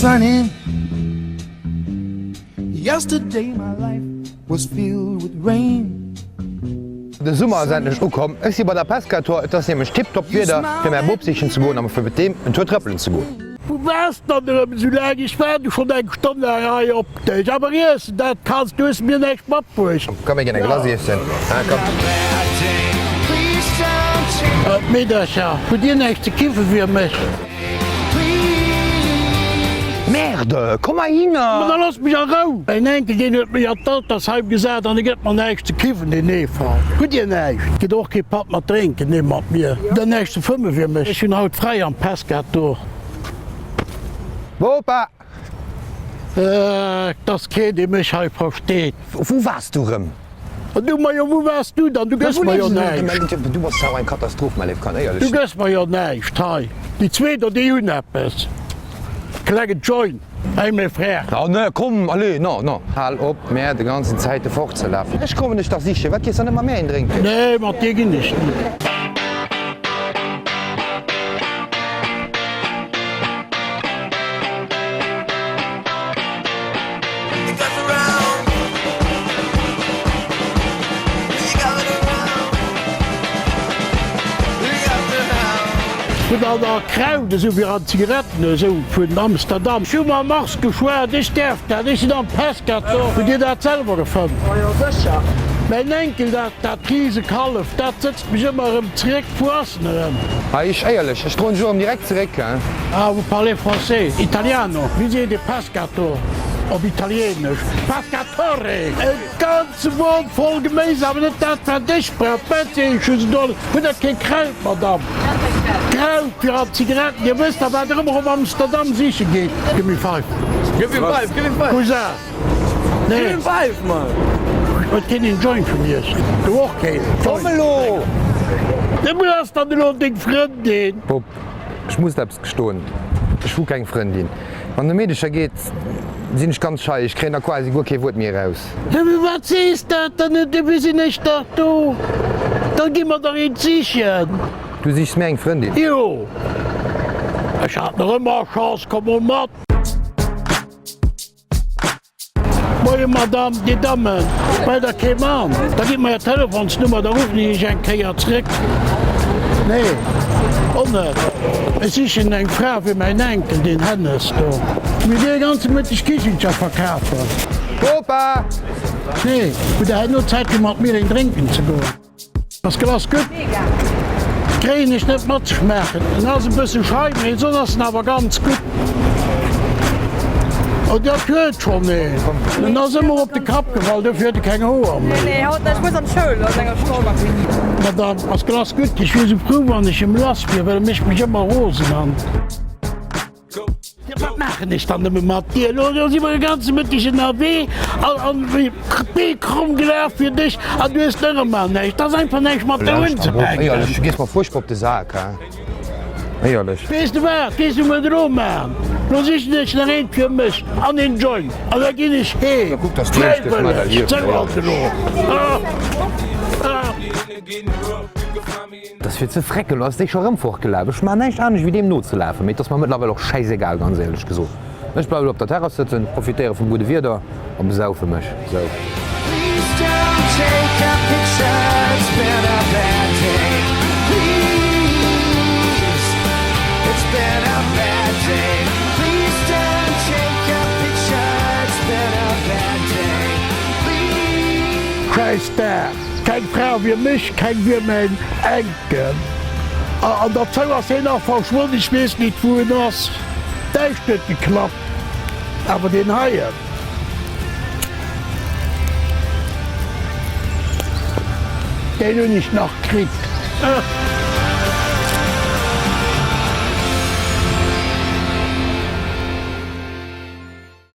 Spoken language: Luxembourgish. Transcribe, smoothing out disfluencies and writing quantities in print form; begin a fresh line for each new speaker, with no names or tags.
sunny. Yesterday my life was filled with rain.
De Summer ass endlech ukomm. Ech si bei der Pescator. Et ass nämlech tiptop Wieder fir mäi Bop sichen ze goen a fir mat deem en Tour trëppelen ze goen.
Wou waars dann erëm esou laang? Ech waarde schonn eng Stonn laang hei op dech. Awer iessen, dat kanns du, hues mir näischt matbruecht.
Komm, mir ginn eng Glace iessen, hä? Komm.
Meedercher, hutt dir näischt ze kiffe fir mech?
Merde, komm heihinner!
Ma da loosst mech a Rou! Mäin Enkel, deen huet mech an d'Altersheim gesat an e gëtt mer näischt ze kiffen, deen Eefalt. Hutt dir näischt? Gitt och kee Patt mat drénken, nee, mat mir. Hutt der näischt ze fëmme fir mech? Ech hunn haut fräi am Pescator.
Bopa!
Et ass keen, dee mech hei versteet.
Wou waars du rëm?
An du, majo, wou waars du dann? Du gëss mer jo näischt.
Du bass awer eng Katastroph, mäi léift Kand, éierlech.
Du gëss mer jo näischt hei. Déi zwee do, déi hunn eppes. Klengen Joint, hey mes frères.
Oh ne, komm, allez, non, non. Hal op, mär de ganzen Zäite fortzelafen. Ech kommen dech dach sichen. Wat gees dann ëmmer mär een drénken?
Nee, mat dir ginn ech net. Vun all der Kraut esou wéi an Zigaretten esou vun Amsterdam. Ech hu mam Mars geschwat, ech däerf dat, ech sinn am Pescator. Hutt Dir dat selwer erfonnt?
Majo sécher.
Mäin Enkel, dat dat Risekallef, dat sëtzt mech ëmmer erëm zeréck. Wou ass en erëm?
Hei, ech éierlech, ech droen dech erëm direkt zeréck, he?
Ah, vous parlez français? Italiano? Wéi seet ee Pescator op Italieenesch? Pescatore! E ganze Won voll Geméis, awer net dat, wat ech brauch. Merci, ech hu se do. Hutt Der kee Kraut, Madame? Kraut fir an d'Zigaretten? Dir wësst dach, wat Der ëmmer op Amsterdam siche geet. Give me five.
Give me five, give me five.
Cousin. Nee.
Give me five, man.
Huet keen een Joint vun iech? Du och keen?
Komm elo!
Wou ass dann elo deng Frëndin?
Bop, ech muss der eppes gestoen, ech hu keng Frëndin. Wann et ëm Meedecher geet, sinn ech ganz schei, ech kréien da quasi guer kee Wuert méi eraus.
Wat sees dat dann net, dofir sinn ech dach do. Dann gi mer der eent sichen.
Du sichs mir eng Frëndin?
Jo, ech hat nach ëmmer Chance, komm mol mat. Moie Madame, Dir Dammen, braucht der kee Mann? Da gitt mer Är Telefonsnummer, da ruffen ech Iech eng Kéier zréck. Nee, och net. Ech sichen eng Fra fir mäin Enkel, deen Hennes do. Mir dee ganze Mëtteg Kichelcher verkafen.
Bopa!
Nee, hutt Der herno Zäit fir mat mir een drénken ze goen? Ass Glace gutt? Kréien ech net mat schmaachen. En ass e bësse schei, mee soss ass en awer ganz gutt. Oh dat huet schonn een. En ass ëmmer op de Kapp gefall, dofir huet e keng Hoer méi. Madame, ass Glace gutt? Ech wier sou frou wann ech em lass wier, well e mécht mech ëmmer rosen an. Jo, wat maachen ech dann nëmme mat dir? Elo si mer e ganze Mëtteg ënnerwee an d'Bee kromm gelaf fir dech an du hues nach ëmmer näischt. Et ass einfach näischt mat der unzefänken.
Éierlech, du gees mer fuerchtbar op de Sak, he? Éierlech.
Weess de wat, weess de wat elo maachen? Lo sichen ech nach eent fir mech an een Joint an da ginn ech heem. Fräiwëlleg, sou ass elo.
Et ass fir ze frecken, lo ass déi scho rëm fortgelaf. Ech maan näischt anescht wéi deem nozelafen, mee et ass mer mëttlerweil och schäisegal, ganz éierlech gesot. Ech bleiwen elo op der Terrass sëtzen, profitéiere vum gudde Wieder a besaufe mech sou.
Schäiss Dag! Keng Fra wier mech, keng wier mäin Enkel. An derzou ass heen nach verschwonn, ech weess nit wou en ass. Näischt huet geklappt, awer deen heien. Deen hunn ech nach kritt.